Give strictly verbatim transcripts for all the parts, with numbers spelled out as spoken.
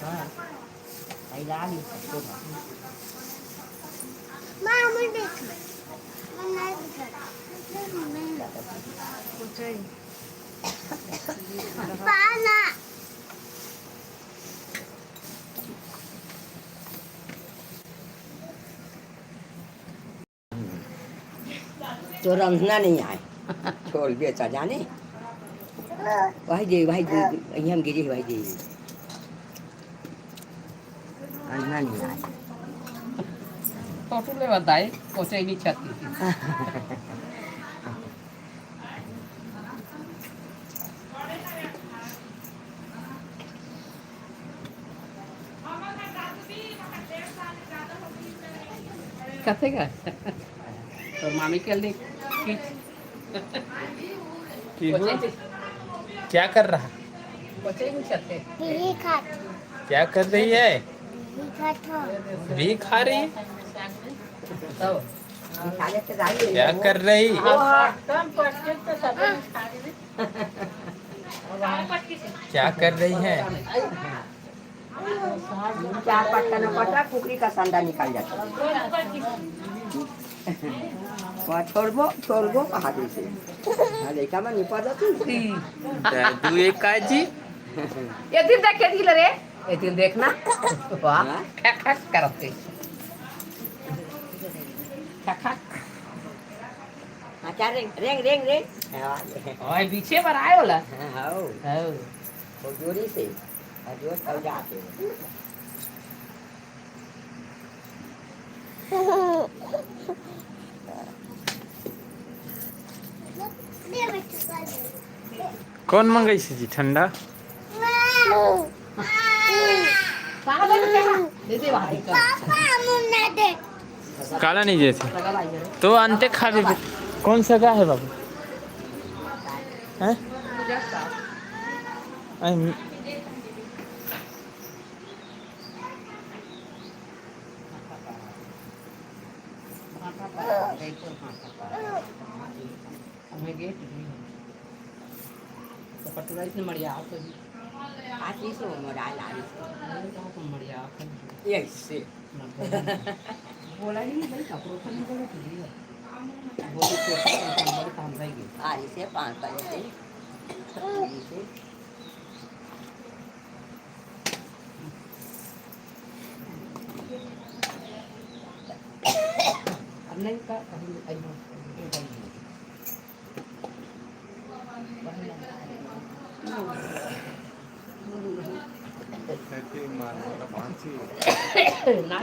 हाँ। आई लाल ही सबको। माँ, मैं देख। मैं नहीं दिखा। पाना। तो रंधना नहीं आए। छोड़ बेचा जाने। भाई दे, भाई दे, यहाँ हम गिरे, भाई दे। रंधना नहीं आए। फोटो ले बताए, कोचे नहीं छाती। कथे का? तो मामी के लिए खींच। की हो? क्या कर रहा? कोचिंग चलते। यही खात। क्या कर रही है? यही खात हो। भी खा रही? तो क्या कर रही? क्या कर रही है? चार पट्टा न पट्टा, कुकरी का संडा निकल जाता। वहाँ छोड़बो, छोड़बो कहा जैसे। हाँ, लड़का में निपट जाती। दू एक का जी। ये दिन देख के दिल रे, ये दिन देखना। वाह, हाँ? खक खक करते। खक खक। हाँ, क्या रेंग, रेंग, रेंग, रेंग? हाँ। ओए, पीछे पर आए होला। हाँ, हाँ। हाँ। वो जोरी से, और जोर से जाते हैं। कौन मंगाइस जी ठंडा? काला नहीं जैसे तो अंते खा भी। कौन सगा है बाबू? हैं? अरे, हमें गेट नहीं है। तो पटुआ इसने मरिया आओ तो भी। आशीष वो मोबाइल आ रही है। अरे, कहाँ तुम मरिया आओ तो? ये इससे। ना बोला। बोला ही नहीं भाई, कपड़ों से नहीं बोला, तुझे। बोले तो बोले काम रहेगी। आ रही से पाँच बजे से। अब नहीं का, अभी नहीं।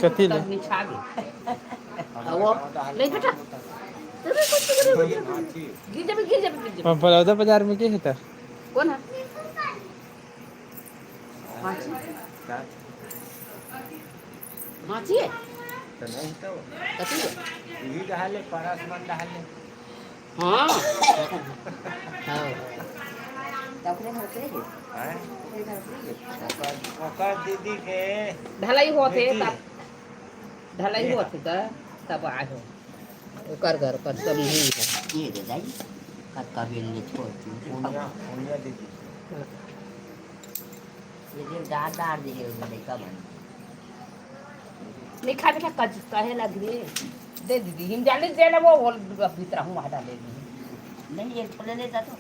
कथी ले? नहीं बेटा। गिर जाबे, गिर जाबे, गिर जाबे। बलौदा बाजार में के हेता? कौन है? माची। माची है? तो नहीं तो। कथी है? यही रहले, परस मन रहले। हाँ। हाँ। तो अपने घर पे ही? हैं? अपने घर पे ही? ओकर, ओकर दीदी के ढलाई होत हे, बेटी। तब ढलाई होत हे, तब आए हो। ओकर घर पर सब नहीं है। ये दे दाई, कतका बेल ले छोड़ तू। उनिया, उनिया दीदी। ये जो दार, दार दे, वो लड़का बन। नहीं खा, बेटा, कज-, कहे लग रही है। दे दीदी, हिम जाले दे ना, वो, वो भीतर हूँ, वहाँ डाले दीदी। नहीं, ये छोले ले जा तो।